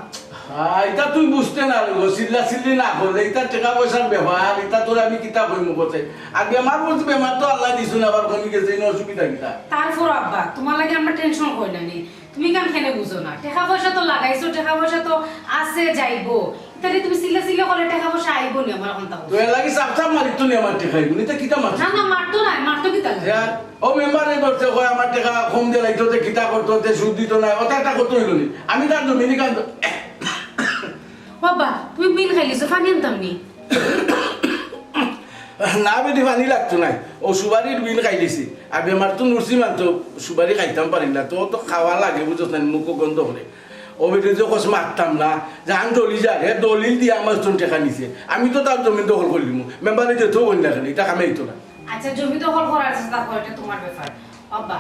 হ্যাঁ, ইতা তুই বুঝতে না রে গো, চিল্লাচিল্লি না করলে, ইতা টেকা পয়সার ব্যাপার, ইতা তোরে আমি কিতা কইমু কওছাই। আর বেমার বলতে বেমার তো আল্লায় দিছইন, আবার কমি গেছে, ইনো অসুবিধা কিতা? তারপর আব্বা, তুমার লাগি আমরা টেনশন করি না নি। তুমি কাম কেনে বুঝো না? টেকা পয়সা তো লাগাইছো, টেকা পয়সা তো আছে, যাইবো। ইতারে তুমি চিল্লাচিল্লি করলে টেকা পয়সা আইবো নি, আমার অখানতা কওছাই। তো এর লাগি চাপ চাপ মারিত নি আমার টেকা আইবো নি, তে কিতা মারতো? না, না, মারতো নায়, মারতো কিতা লাগি? ইয়ার, ও মেম্বারে ধরছে, কয় আমার টেকা কম দিলে ইতো তে কিতা করতো, তে সুদ দিতো নায়, অতা একটা কত অইলো নি? আমি তার জমিনি কান ও আব্বা, তুমি বিন খাইলিছো, পানি আনতাম নি? না বেটি, পানি লাগতো নায়। অউ সুপারির বিন খাইলিছি। আর বেমার তো নুরছি মানতো, সুপারি খাইতাম পারি না। তো, তো খাওয়া লাগে, বুঝছস না, মুখো গন্ধ করে। ও বেটি যে কস মারতাম না, জান জ্বলি যায়, হে দলিল দিয়া আমার তো টেকা নিছে। আমি তো তার জমিন দখল করিলিমু। মেম্বারে যেতেউ কইন না কেনে, ইতা কামে অইতো না। আচ্ছা, জমি দখল করার চেষ্টা করো, ইটা তুমার ব্যাপার। আব্বা,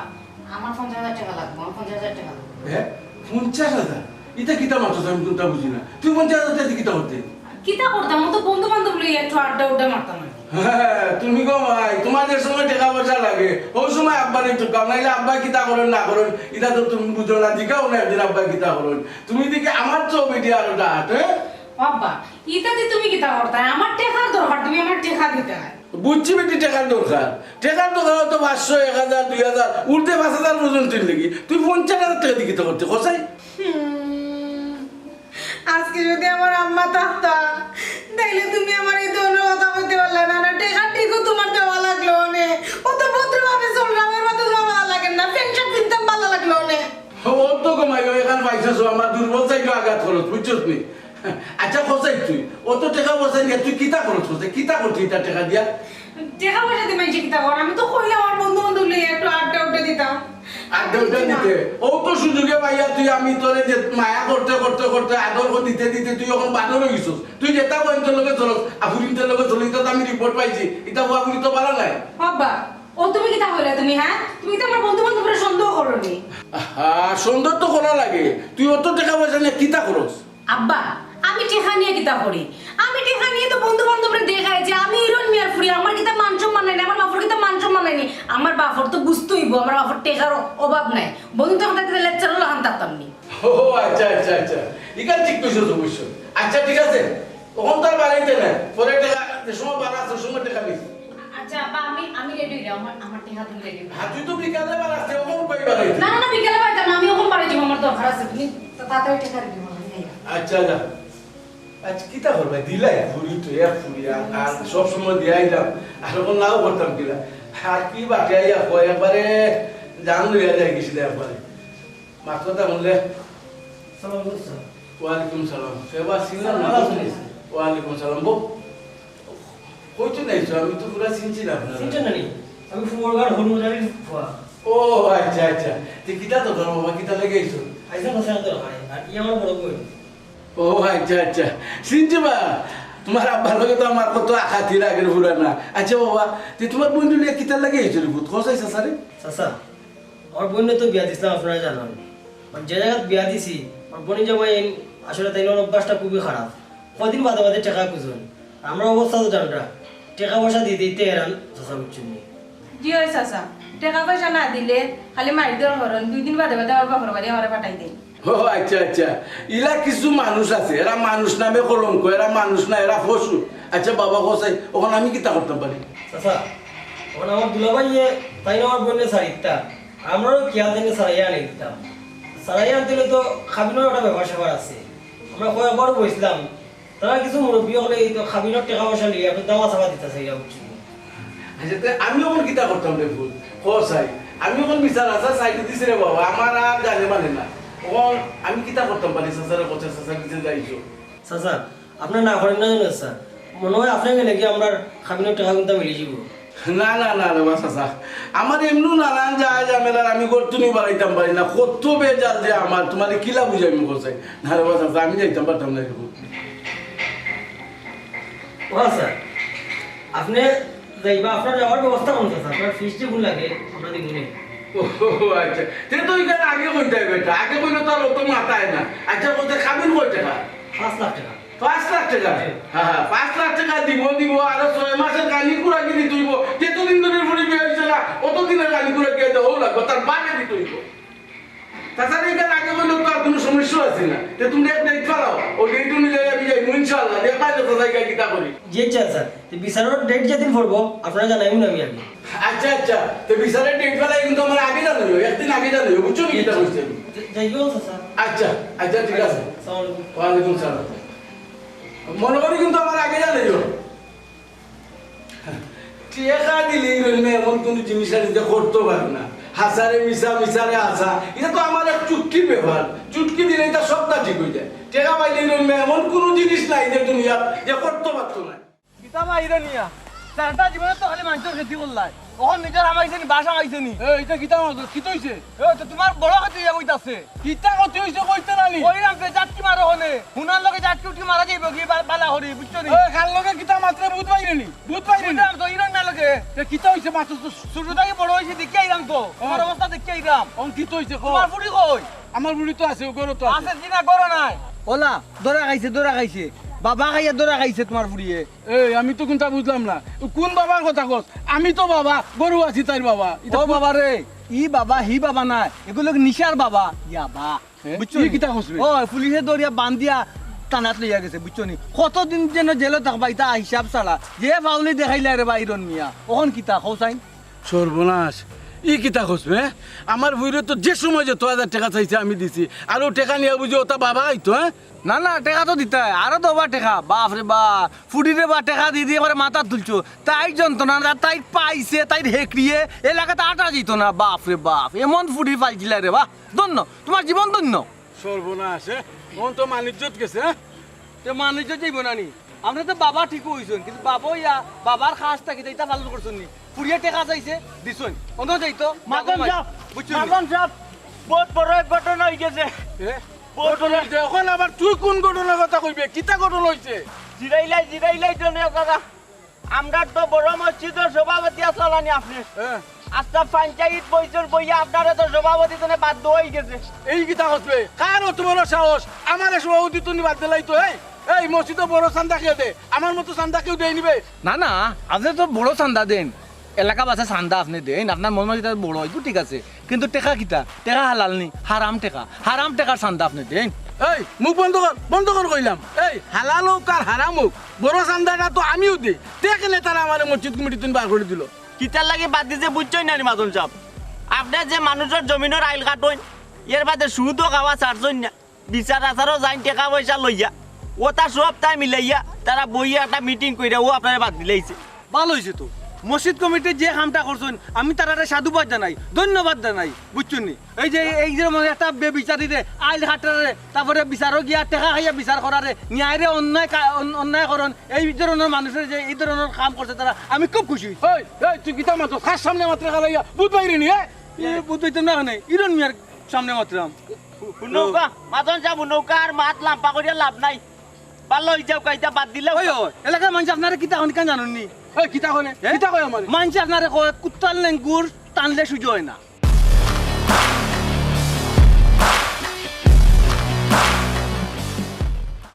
আমার পঞ্চাশ হাজার টেকা লাগবো, আমার পঞ্চাশ হাজার টেকা লাগবো। হে? পঞ্চাশ হাজার? ইতা কিতা মাতস, আমি কুনতা বুঝি না। তুই পঞ্চাশ হাজার টেকা দি কিতা করতে? কিতা করতাম, অউ তো বন্ধু বান্ধব লইয়া একটু আড্ডা উড্ডা মারতাম আর কি। হ্যাঁ, তুমি গো মাই, তুমার যে সময় টেকা পয়সা লাগে, অউ সময় আব্বারে একটু কাম, নাইলে আব্বা কিতা করইন না করইন, ইতা তো তুমি বুঝো না, জিগাও না একদিন আব্বা কিতা করইন। তুমি দেখি আমার তো বেটি আরো ডাট, হ্যাঁ? আব্বা, ইতা দি তুমি কিতা করতায়? আমার টেকার দরকার, তুমি আমার টেকা দিতায়। বুঝছি বেটি, টেকার দরকার। টেকার দরকার অয়তো পাঁচশো, এক হাজার, দুই হাজার, উর্ধে পাঁচ হাজার পর্যন্ত লাগি। তুই পঞ্চাশ হাজার টেকা দি কিতা করতে, কছাই? হুম, আজকে যদি আমার আম্মা থাকতা, তাইলে তুমি আমারে ই ধরনের কথা কইতে পারলায় না। না, টেকা ঠিকউ তুমার দেওয়া লাগলো অনে। অত ভদ্রভাবে চলরাম, এর মধ্যে তুমার ভালা লাগের না। প্যান্ট শার্ট পিনতাম, ভালা লাগলো অনে। ও তো গো মাই, অউ এখান পাইছস, ও আমার দুর্বল side-ও আঘাত করস, বুঝছস নি? আচ্ছা, কছাই তুই, অত টেকা পয়সা নিয়া তুই কিতা করস, কছাই? কিতা করতে ইতা টেকা দিয়া? টেকা পয়সা দি মাইনষে কিতা করে? আমি তো কইলাম, আমার বন্ধু বান্ধব লইয়া একটু আড্ডা উড্ডা দিতাম। আড্ডা উড্ডা দিতে? অউ তো সুযোগে পাইয়া তুই, আমি তোরে যে মায়া করতে, করতে, করতে, আদর কর-, দিতে, দিতে তুই অখন বাদর অইগেছস। তুই যেতা ফুরিন্তর লগে চলস, আর ফুরিন্তর লগে চলস, ইতা তো আমি report পাইছি। ইতা ফুয়া ফুরি তো ভালা নায়। আব্বা, ও তুমি কিতা কইলা তুমি, হ্যাঁ? তুমি তো আমার বন্ধু বান্ধবরে সন্দেহ করো নি। আহা, সন্দেহ তো করা লাগে। তুই অত টেকা পয়সা নিয়া কিতা করস? আব্বা, আমি টেকা নিয়া কিতা করি? আমি টেকা নিয়া তো বন্ধু বান্ধবরে দেখাই যে আমি হিরন মিয়ার ফুরি, আমার কিতা মান সম্মান নাই নি, আমার বাপর কিতা মান সম্মান নাই নি। আমার বাপর তো বুঝতে অইবো, আমার বাপর টেকার অভাব নাই। বন্ধু তো কথা দিতে lecture লাখান থাকতাম নি। ও আচ্ছা, আচ্ছা, আচ্ছা, ইখান ঠিক কইছস অবশ্য। আচ্ছা, ঠিক আছে, অখন তো আর বাড়াইতে নাই, পরে টেকা, যে সময় বাড়া আছে, ওই সময় টেকা দিস। আচ্ছা আব্বা, আমি, আমি ready অইলাম, আমার, আমার টেকা তুমি ready অইলাও। হ্যাঁ, তুই তো বিকালে বাড়াস, অখন কই বাড়াইতে? না, না, না, বিকালে বাড়াইতাম না, আমি অখন বাড়াই যাইমু, আমার দরকার আছে, তুমি তা-, তাড়াতাড়ি টেকা ready করো, আমি যাই। আচ্ছা, যা। আচ্ছা, কিতা করবায়? দিলাই, ফুরি তো, এক ফুরি, আর, আর সব সময় দিয়াই দাও। আর অখন নাও করতাম কিলা। আর কি বাকি আইয়া কয়, একবারে জান লইয়া যায় গেছি একবারে। মাত কথা হুনলে? সালাম আলাইকুম, স্যার। ওয়ালাইকুম সালাম। কে বা, চিনলাম না। ভালা আছইন নি, স্যার? ওয়ালাইকুম সালাম। বউ, কই থাকি আইছো? আমি তো পুরা চিনছি না আপনারে। চিনছইন না নি? আমি ফুয়ার ঘর হলুদারির ফুয়া। ও আচ্ছা, আচ্ছা। তে কিতা দরকার বাবা, কিতা লাগি আইছো? আইছি তো স্যার দরকারে। আর ই আমার বড় বইন। ও আচ্ছা, আচ্ছা। চিনছি বা, তুমার আব্বার লগে তো আমার কত আখাতির আগের পুরানা। আচ্ছা বাবা, তে তুমার বইনরে লইয়া কিতার লাগি আইছো রে পুত? কও চাই চাচারে? চাচা, আমার বইনরে তো বিয়া দিছলাম, আপনারা জানইন। মানে যে জাগাত বিয়া দিছি, আমার বইন জামাই আসলে তাইন অভ্যাসটা খুবই খারাপ। কয়দিন বাদে বাদে টেকা খুজইন। আমরার অবস্থা তো জানরা, টেকা পয়সা দিতে দিতে হেরান চাচা, বুঝছইন নি? জি অয় চাচা, টেকা পয়সা না দিলে খালি মাইরধর করইন, দুই দিন বাদে বাদে আমার বাপর বাড়ি আমারে পাঠাই দেইন। ও আচ্ছা, আচ্ছা, ইলা কিছু মানুষ আছে, এরা মানুষ নামে কলঙ্ক, এরা মানুষ না, এরা পশু। আচ্ছা বাবা কও চাই, অখন আমি কিতা করতাম পারি? চাচা, অখন আমার দুলাভাইয়ে তাইন আমার বইনরে ছাড়িতা, আমরারও কিয়া জানি ছাড়াইয়া আনি দিতাম। ছাড়াইয়া আনতে অইলে তো কাবিনর একটা ব্যাপার স্যাপার আছে। আমরা কয়েকবার বইছলাম, তারা কিছু মুরব্বি অকলে এই তো কাবিনর টেকা পয়সা লইয়া একটু দাওয়া চাওয়া দিতা চাইরা, বুঝছইন নি? আচ্ছা, তে আমি অখন কিতা করতাম রে পুত? কও চাই, আমি অখন বিচার আচার সাইডে দিছি রে বাবা, আমার আর জানে মানে না। অখন আমি কিতা করতাম পারি? চাচারে কও চাই, চাচার কাছে যাইছো। চাচা, আপনে না করেন না যেন, চাচা। মনে অয় আপনে গেলে কি আমরার কাবিনর টেকা কুন্তা মিলি যাইবো। না, না, না রে বা চাচা, আমার এমনেউ নানান যায় ঝামেলার, আমি ঘর থনে বারইতাম পারি না। কত বেজাল যে আমার, তুমারে কিলা বুঝাইমু কও চাই। না রে বা চাচা, আমি যাইতাম পারতাম না রে পুত। ও চাচা, আপনে যাই বা, আপনার যাওয়ার ব্যবস্থা করুন চাচা, আপনার ফিস যেগুন লাগে আমরা দিমুনে। ও আচ্ছা, তে তো ইখান আগে কইতায় বেটা, আগে কইলে তো আর অত মাতায় না। আচ্ছা, কইতে কাবিন কয় টেকা? পাঁচ লাখ টেকা। পাঁচ লাখ টেকা? জি। হ্যাঁ, হ্যাঁ, পাঁচ লাখ টেকা দিব, দিব, আরো ছয় মাসের গানি কুড়া কি দিতে হইব। যেতদিন ধরে ফুড়ি বিয়া হইছে না, অতদিনের গানি কুড়া কি দেওয়া লাগবে, তার বাদে দিতে হইব। তাছাড়া ইখান আগে কইলে তো আর কোনো সমস্যা আছে না। তে তুমি এক ডেট ফালাও, ও ডেট অনুযায়ী আমি যাইমু ইনশাআল্লাহ। দেখবা যে চাচা ইখান কিতা করি। জি আচ্ছা স্যার, তো বিচারর ডেট যেদিন পড়বো আপনারা জানাইমু না আমি আগে। আচ্ছা, আচ্ছা, তো বিচারর ডেট ফালাই কিন্তু আমার আগে জানাইও, একদিন আগে জানাইও, বুঝছো নি কিতা কইছি আমি? যাই হোক স্যার। আচ্ছা, আচ্ছা, ঠিক আছে। আসসালামু আলাইকুম। ওয়ালাইকুম সালাম। মনে করি কিন্তু আমার আগে জানাইও। টেকা দিলে ইরন মিয়া এমন কোনো জিনিস আছে যে করতে পারে না। হাসারে মিছা, মিছারে হাসা, এটা তো আমার এক চুটকির ব্যাপার। চুটকি দিলে এটা সবটা ঠিক হয়ে যায়। টেকা পাইলে ইরন মিয়া এমন কোনো জিনিস নাই যে দুনিয়াত যে করতে পারতো না। কিতা বা ইরন মিয়া, সারাটা জীবনে তো খালি মানুষের ক্ষতি করলাই, অখন নিজর হামাইছে নি, বাস হামাইছে নি? এ, এটা কিতা মাতো? কিতা হইছে? এ, তো তোমার বড় ক্ষতি হইয়া বইতাছে। কিতা ক্ষতি হইছে কইতে না নি? কইরাম তে জাটকি মারো হনে। হুনার লগে জাটকি উঠকি মারা যাইব কি বা-, বালা করি, বুঝছো নি? এ, কার লগে কিতা মাতরে বুঝ পাইরে নি? বুঝ পাইরে নি? বুঝলাম তো, ইরন না লগে। তে কিতা হইছে মাতো তো? ছোট থাকি বড় হইছি, দেখি আইরাম তো। তোমার হ্যাঁ। অবস্থা দেখি আইরাম। অন কিতা হইছে কও? তোমার ফুড়ি কই? আমার ফুড়ি তো আছে, ও ঘরো তো আছে। আছে জি না, ঘরো নাই। ওলা, ধরা খাইছে, ধরা খাইছে। বাবা খাইয়া ধরা খাইছে তোমার ফুড়িয়ে। এই, আমি তো কোনটা বুঝলাম না। ও কোন বাবার কথা কস? আমি তো বাবা, ঘরো আছি তাইর বাবা। ইটা ও কোন বাবা রে, ই বাবা, হি বাবা না, এগুলো নিশার বাবা, ইয়াবা। হ্যাঁ? বুঝছো ই নি? কিতা কস বে? ও, পুলিশে ধরিয়া বান্ধিয়া থানাত লইয়া গেছে, বুঝছো নি? কতদিন যেন জেলো থাকবা, ইটা হিসাব ছাড়া। যে ফাউলি দেখাইলা রে বা ইরন মিয়া, অখন কিতা, কও চাইন? সর্বনাশ, ই কিতা কস বে? আমার ফুড়িয়ে তো যে সময় যত হাজার টেকা চাইছে আমি দিছি, আর ও টেকা নিয়া বুঝি ওটা বাবা আইতো, হ্যাঁ? না, না, টেকা তো দিতায়, আরো দেবা টেকা, বাপ রে বাপ, ফুড়িরে বা টেকা দি দি একবারে মাথা তুলছো, তাই যন্ত্রণা, তাই পাইছে, তাই হেকড়িয়ে, এলাকাতে আটা দিত না, বাপ রে বাপ, এমন ফুড়ি পাইছিলা রে বা, ধন্য, তোমার জীবন ধন্য। সর্বনাশ, হ্যাঁ? অন তো মানিজ্জত গেছে, হ্যাঁ? তে মানিজ্জত যাইব না নি? আপনি তো বাবা ঠিক হইছেন, কিন্তু বাবা ইয়া, বাবার কাজটা কি ইটা পালন করছেন নি? ফুড়িয়ে টেকা চাইছে, দিছইন। অন্য যাইতো, মাজন সাহেব, বুঝছইন নি? মাজন সাহেব, বহুত বড় এক ঘটনা হয়ে গেছে। এ? বহুত বড়। ঘটনা হইছে? এখন আবার তুই কোন ঘটনার কথা কইবে? কিতা ঘটনা হইছে? জিরাইলাই, জিরাইলাই তো নেও দাদা। আমরার তো বড় মসজিদর সভাপতি আছলা নি আপনি। হ্যাঁ। আচ্ছা, পঞ্চায়েত বইছইন, বইয়া আপনারে তো সভাপতি তনে বাদ দেওয়া হয়ে গেছে। এই কিতা কস বে? কার অত বড় সাহস? আমারে সভাপতি তনে বাদ দিলাই তো, এই? এই মসজিদো বড় চান্দা কেউ দে? আমার মতো চান্দা কেউ দেয় নিবে? না, না, আপনি তো বড় চান্দা দেন। এলাকাবাসী চান্দা আপনি দেন, আপনার মন মাঝে বড় হয়, ঠিক আছে। কিন্তু টেকা কিতা? টেকা হালাল নি, হারাম টেকা। হারাম টেকার চান্দা আপনি দেন। এই, মুখ বন্ধ কর, বন্ধ কর কইলাম। এই, হালাল হোক আর হারাম হোক, বড় চান্দাটা তো আমিও দেই। তে কেনে তারা আমারে মসজিদ কমিটির তনে বার করে দিল? কিতার লাগি বাদ দিছে বুঝছইন না নি মাজন সাহেব? আপনি যে মানুষর জমিনর আইল কাটইন, এর বাদে সুদও খাওয়া ছাড়ছইন না, বিচার আচারও যাইন টেকা পয়সা লইয়া, ওটা সব তাই মিলাইয়া তারা বইয়া একটা মিটিং কইরা ও আপনারে বাদ দিলাইছে। ভালো হইছে তো, মসজিদ কমিটি যে কামটা করছইন আমি তারারে সাধুবাদ জানাই, ধন্যবাদ জানাই, বুঝছইন নি? এই যে এই যে মানে একটা বেবিচারীরে, আইল কাটারে, তারপরে বিচারও গিয়া টেকা খাইয়া বিচার করারে, ন্যায়রে অন্যায় কা-, অন-, অন্যায় করন, এই ধরনের মানুষের যে এই ধরনের কাম করছে তারা, আমি খুব খুশি হইছি। এই, এই, তুই কিতা মাতস? কার সামনে মাতরে খালাইয়া? বুঝ বাইরে নি, হ্যাঁ? এ, বুঝ বাইতে না কেনে? ইরন মিয়ার সামনে মাতরাম। হুনউক্কা, মাজন সাব হুনউক্কা, আর মাত লাম্বা করিয়া লাভ নাই। ভালা অই যাউক্কা, ইতা বাদ দিলাউক্কা। ওই, ওই, এলাকার মানষে আপনারে কিতা কয় ইখান জানইন নি? এই, কিতা কয় নে? এ? কিতা কয় আমারে? মানষে আপনারে কয়, কুত্তার লেঙ্গুর টানলে সুজা অয় না।